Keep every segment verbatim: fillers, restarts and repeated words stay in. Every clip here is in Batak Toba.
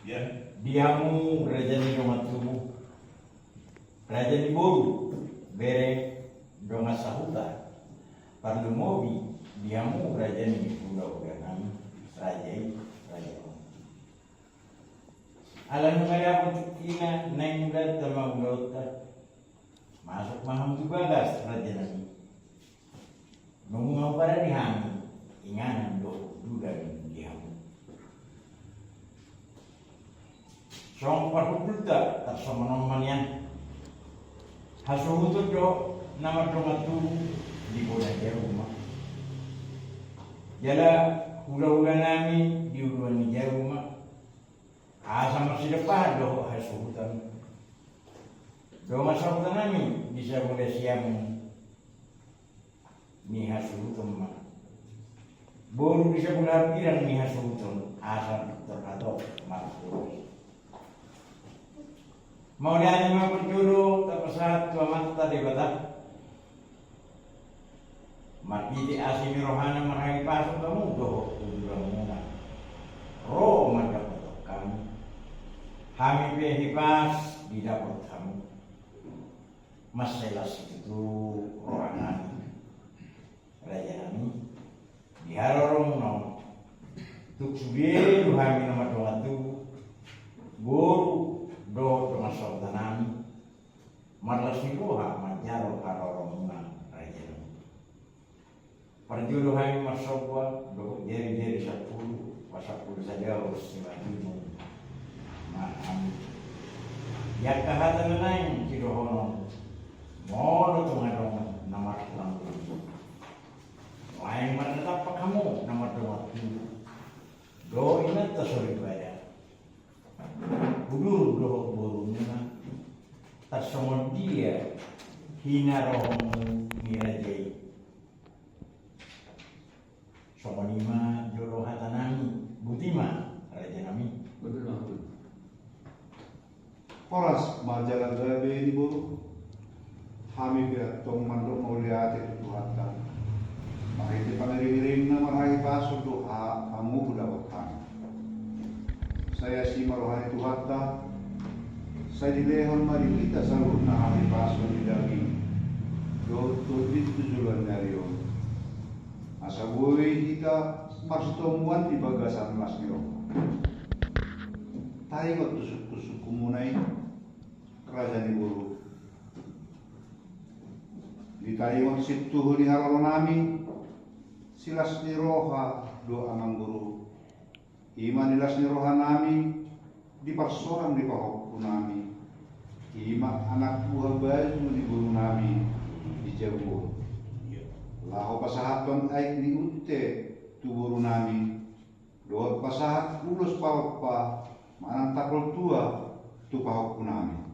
Di hamu raja ni dongan tubu, raja ni boru, bere, dongan sahuta, parlumobi di hamu raja ni hulahula nami, raja i, raja on. Ala nunga dapot tingkina naeng mudanta ma ulaonta, masuk ma hamu tu bagas raja nami. Nunga huparade hami inganan dohot duda di hamu. Songon parhundulta tarsongon on ma nian. Hasuhuton do na mardongan tubu di bona ni jabu ma. Jala hulahula nami di uluan ni jabu ma. Asa marsidompahan dohot hasuhuton. Dongan sahuta nami di sabola siamun ni hasuhuton ma. Boru di sabola hambirang ni hasuhuton, asa pintor hatop marboru. Mauliate ma parjolo tapasahat tu Amanta Debata. Marhite asi ni rohana marhahipason hamu dohot uduranmuna. Ro mandapothon hami. Hami pe hipas didapot hamu. Mansai las situtu rohanami. Raja nami, di haroromuna on, tung sude do hami na mardongan tubu, boru dohot dongan sahuta nami, marlas ni roha manjalo haroromuna, raja nami. Parjolo hami marsomba dohot jari-jari sampulu, pasampulu sada hos simanjujung ma hami. Di angka hata na naeng sidohonon, molo tung adong na marhulahula, naeng marnatampak hamu na mardongan tubu dohot inanta soripada, udur dohot borumuna, tarsongon dia hinarohonmu ni raja i. Songon i ma jolo hata nami, boti ma raja nami. Betul, betul. Horas ma jala gabe ni boru. Hami pe antong mandok mauliate tu Tuhanta. Marhite pangiring-iringna marhahipason do ha-, hamu hudapot hami. Sai asi ma roha ni Tuhanta, sai dilehon ma di hita saluhutna hahipason di daging dohot tondi tu joloan ni ari on. Asa boi hita marsitomuan di bagasan las ni roha. Taringot tu sungkun-sungkunmuna i, raja ni boru. Ditaringot sintuhu ni haroronami, silas ni roha do amangboru. I ma nilas ni rohanami, di parsorang ni pahompunami. I ma anak buha baju ni borunami di jabu on. Laho pasahathon aek ni unte tu borunami. Dohot pasahat ulos parompa manang tapol tua tu pahompunami.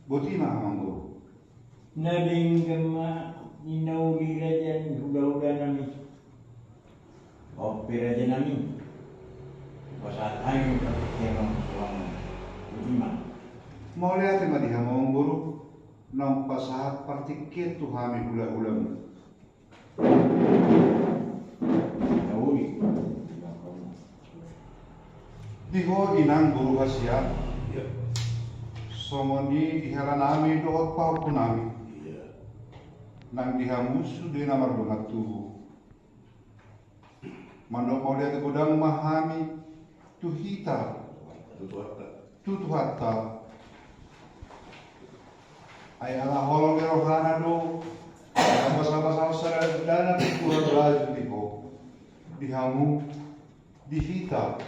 Boti ma amangboru. Na denggan ma ni na uli raja ni hulahulanami. On pe rajanami, pasahat hami ma partingkian on tu hamu. Boti ma. Mauliate ma di hamu amangboru, naung pasahat partingkian tu hami hulahulamu. Di ho inang boru hasian. Songon i di helanami dohot pahompunami. Nang di hamu sude na mardongan tubu. Mandok mauliate godang ma hami tu hita. Tu Tuhanta. Tu Tuhanta. Ai ala holong ni rohana do, na basabasahon sada dakdanak ni buha baju di ho, di hamu, di hita,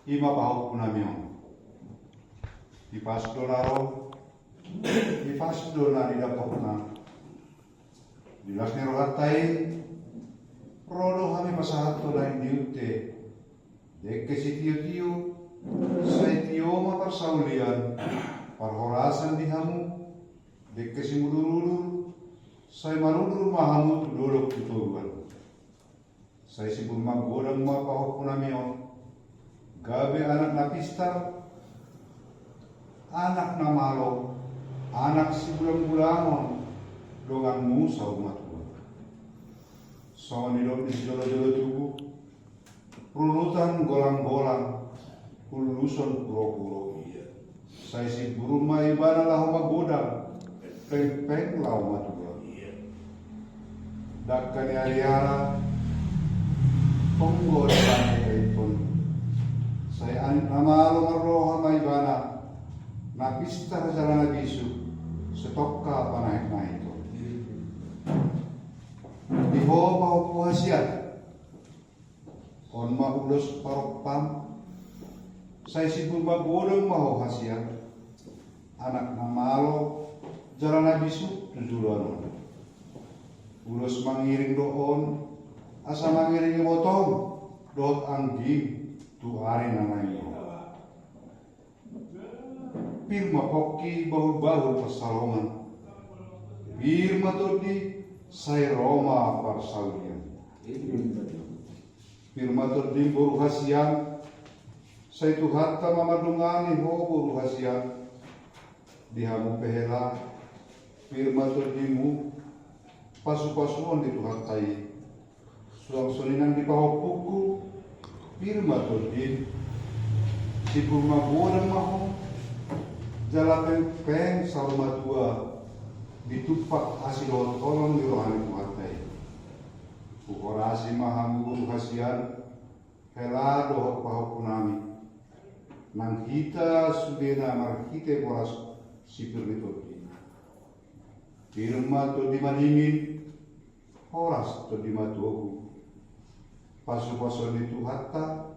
i ma pahompunami on. Di pas do na ro, di pas do na nidapotna. Di las ni rohanta i, ro do hami pasahathon aek ni unte. Dengke sitiotio, sai tio ma parsaulian, parhorasan di hamu. Dengke simudurudur, sai marudur ma hamu tu dolok tu toruan. Sai sibur magodang ma pahompunami on. Gabe anak na pistar, anak na malo, anak sibulangbulangon, donganmu saur matua. Songon nidok ni sijolojolo tubu, runutan golanggolang, Uson purpura. Sai simbur ma ibana laho magodang, pengpeng laho matua. Dangka ni ari ara, tonggo di bana i. Sai anik na malo marroha ma ibana, na pistar jala na bisuk, setongka panahit na ito. Di ho pahompu hasian, on ma ulos parompam, sai simbur magodang ma ho hasian, anak na malo jala na bisuk tu joloan on. Ulos mangiring do on, asa mangiring ibotong dohot angging tu ari na naeng ro. Pir ma pongki bahulbahul pansalongan. Pir ma tondi, sai ro ma parsaulian. Pir ma tondi boru hasian, sai Tuhanta ma mandongani ho boru hasian. Di hamu pe hela, pir ma tondimu, pasupasuon ni Tuhanta i. Suang songon i nang di pahompungku, pir ma tondim, simbur magodang ma ho, jala pengpeng saur matua, ditumpak asi dohot holong ni roha ni Tuhanta i. Huhorasi ma hamu boru hasian, hela dohot pahompu nami, nang hita sudena marhite boras sipir ni tondi. Pir ma tondi madingin, horas tondi matogu. Pasupasuon ni Tuhanta,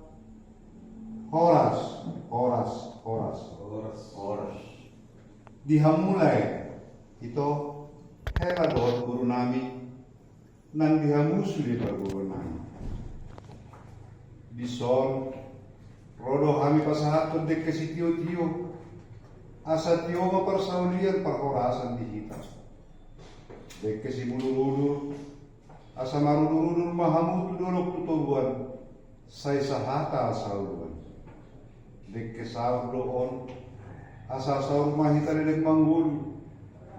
horas, horas, horas. Horas. Horas. Di hamu lae, ito, hela dohot boru nami, nang di hamu sude parboruon nami. Dison, ro do hami pasahathon dengke sitiotio, asa tio ma parsaulian parhorasan di hita. Dengke simudurudur, asa marudurudur ma hamu tu dolok tu toruan, sai sahata sauluan. Dengke saur do on, asa saur ma hita leleng mangolu,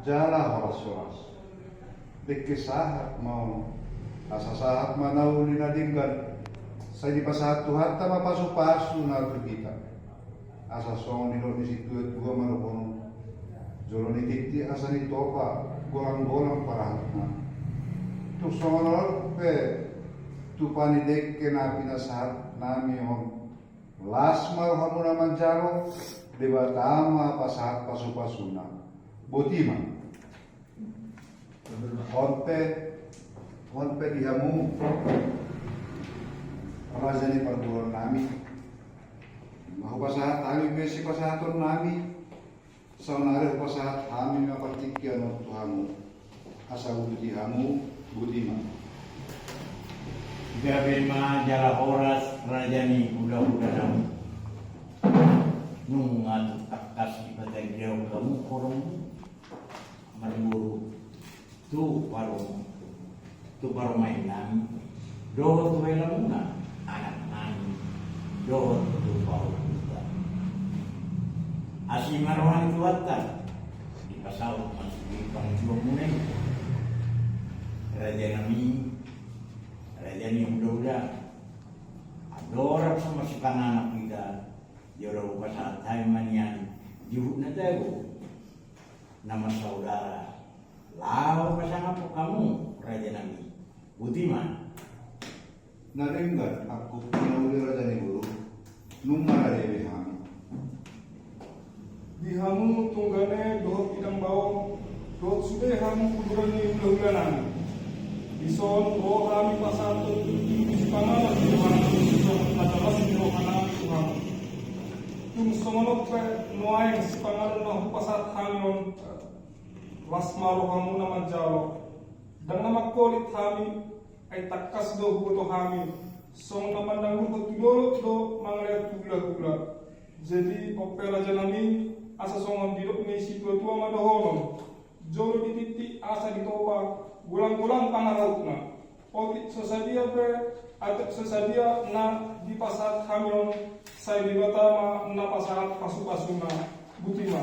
jala horashoras. Dengke sahat ma on, asa sahat ma na uli na denggan, sai dipasahat Tuhanta ma pasupasuna tu hita. Asa songon nidok ni situatua ma dohonon, jolo ni tintin asa nitopa, golanggolang parahutna. Tung songon on pe tupa ni dengke na pinasahat nami on, las ma rohamuna manjalo, Debata ma pasahat pasupasuna. Boti ma. On pe, on pe di hamu raja ni parboruon nami, ma hupasahat hami pe sipasahaton nami. Saonari hupasahat hami ma partingkian on tu hamu, asa huuduti hamu. Boti ma. Gabe ma jala horas raja ni hulahula nami. Nunga tung tangkas dipataridaon hamu horong marboru tu parum, tu parumaen nami, dohot tu helamuna, anak nami, dohot tu pahomputa. Asi ma roha ni Tuhanta, dipasaut ma sude pangidoanmuna i. Raja nami, raja ni hulahula, andorang so masipanganon hita, jolo hupasahat hami ma nian juhut na tabo, na marsaudara, laho pasangaphon hamu raja nami. Boti ma. Na denggan, angkup na uli raja ni boru, nunga rade be hami. Di hamu tunggane dohot inang baoa, dohot sude hamu uduran ni hulahula nami. Dison ro hami pasahathon tintin sipanganon di roha nami, songon hata las ni roha nami tu hamu. Tung songon on pe nuaeng sipanganon na hupasahat hami on, las ma rohamuna manjalo. Ndang na mangkolit hami, ai tangkas do huboto hami, songon na mandanggurhon tu dolok do mangalean tu hulahula. Jadi on pe raja nami, asa songon didok ni situatua ma dohonon, jolo di tintin asa ditopa, golanggolang pangarahutna. Otik so sadia pe, atik so sadia na dipasahat hami on, sai Debata ma na pasahat pasupasuna. Boti ma.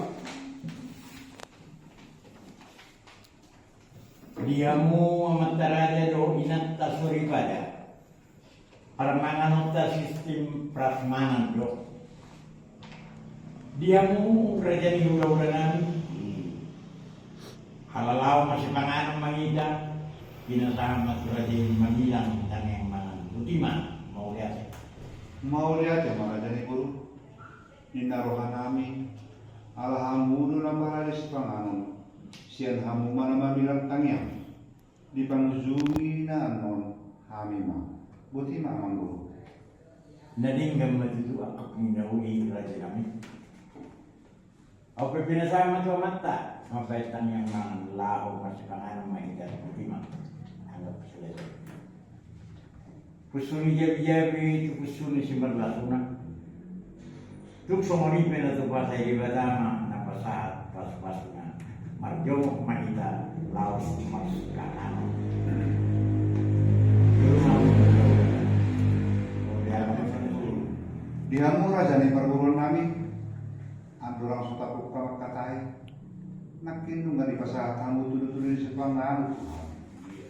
Di hamu amanta raja dohot inanta soripada, parmanganonta sistim prasmanan do. Di hamu raja ni hulahula nami, halalaho masipanganon ma hita, pinasahat ma tu raja i mangilang tangiang mangan. Boti ma, mauliate. Mauliate ma raja ni boru. Ninna roha nami, ala hamu do na marade sipanganon, sian hamu ma na mamilang tangiang. Dipangunjungi na annon hami ma. Boti ma amang boru. Na denggan ma tutu angka pinangido i raja nami. Au pe pinasahat ma tu amanta mambahen tangiang mangan laho masipanganon ma hita. Boti ma. Anggap selesai. Pusu ni jabijabi tu pusu ni simarlasuna. Tung songon i pe na tupa sai Debata ma na pasahat pasupasuna. Marjongok ma hita laos marsipanganon. Di hamu raja ni parboruon nami, andorang so tapungka mangkatai, nangkin nunga dipasahat hamu tudutudu ni sipanganon tu hami.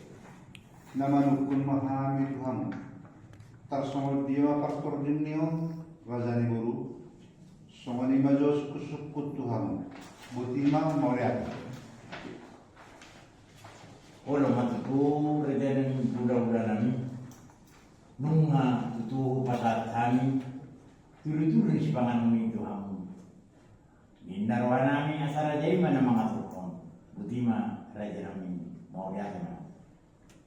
Na manungkun ma hami tu hamu. Tarsongon dia ma partording ni on, raja ni boru? Songon i ma jo sungkunsungkun tu hamu. Boti ma, mauliate. Olo ma tutu raja ni hulahula nami. Nunga tutu pasahat hami tudutudu ni sipanganon i tu hamu. Ninna roha nami asa raja i ma na mangaturhon. Boti ma raja nami, mauliate ma.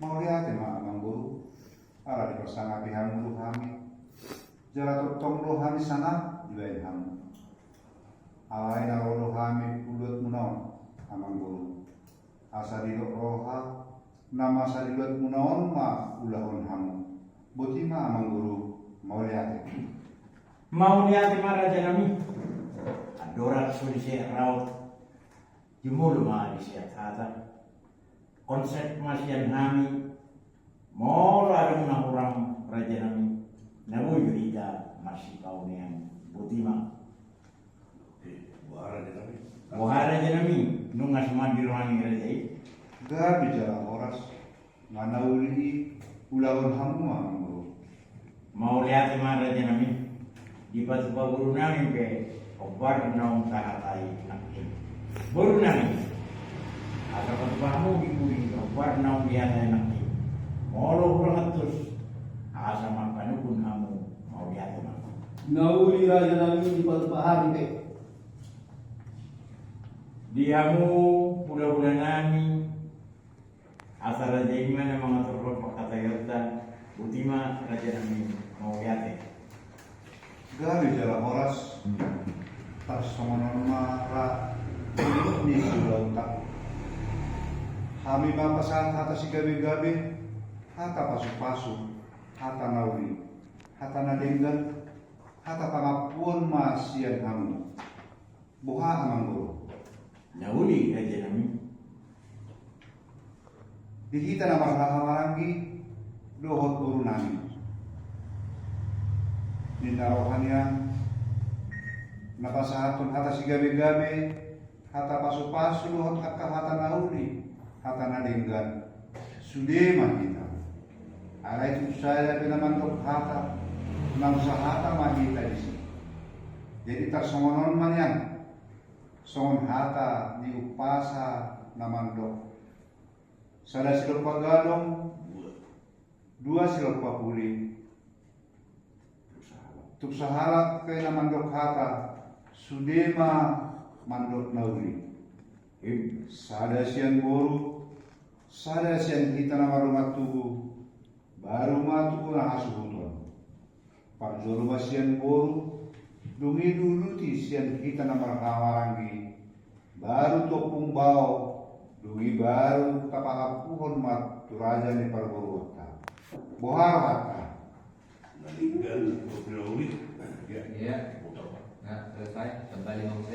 Mauliate ma amang boru. Ala diparsangapi hamu do hami. Jala tongtong do hami sangap dibahen hamu. Alai na ro do hami tu luat muna on amang boru. Asa didok roha, na masa di luat muna on ma ulahon hamu. Boti ma amang boru, mauliate. Mauliate ma raja nami. Andorang so diseat raut, jumolo ma diseat hata. Konsep ma sian hami. Molo adong na hurang raja nami, na boi do hita marsipaonean. Boti ma. Boha raja nami? Boha raja nami, nunga suman di roha ni raja i? Gabe jala horas. Nga na uli i, ulahon hamu ma amang boru. Mauliate ma raja nami. Dipatupa boru nami pe hombar naung tahatai nangkin. Boru nami, asa patupa hamu di uli hombar naung dihatai nangkin. Molo hurang antus, asa marpanungkun hamu. Mauliate ma. Na uli raja nami, dipatupa hami pe. Di hamu hulahula nami, asa raja i ma na mangaturhon pangkataionta. Boti ma raja nami, mauliate. Gabe jala horas. Tarsongon on ma ra ni siulaonta. Hami ma pasahat hata sigabegabe, hata pasupasu, hata na uli, hata na denggan, hata pangampuon ma sian hamu. Boha amang boru? Na uli raja nami. Di hita na marhahamaranggi dohot boru nami, ninna roha nian na pasahathon hata sigabegabe, hata pasupasu dohot angka hata na uli, hata na denggan. Sude ma hita. Alai tung sada pe na mandok hata, naung sahata ma hita disi. Jadi tarsongon on ma nian. Songon hata ni umpasa na mandok, sada silompa gadong, dua silompa puli. Tung sahalak pe na mandok hata, sude ma mandok na uli. Sada sian boru, sada sian hita na mardongan tubu, baru ma tu na hasuhuton. Parjolo ma sian boru, dung i diuduti sian hita na marhahamaranggi, baru tu ompung bao, dung i baru tapaampuhon ma tu raja ni parboruonta. Boha rohanta? Meninggal, kopi lauli. Ya. Iya. Putar, Pak. Nah, selesai. Kembali mau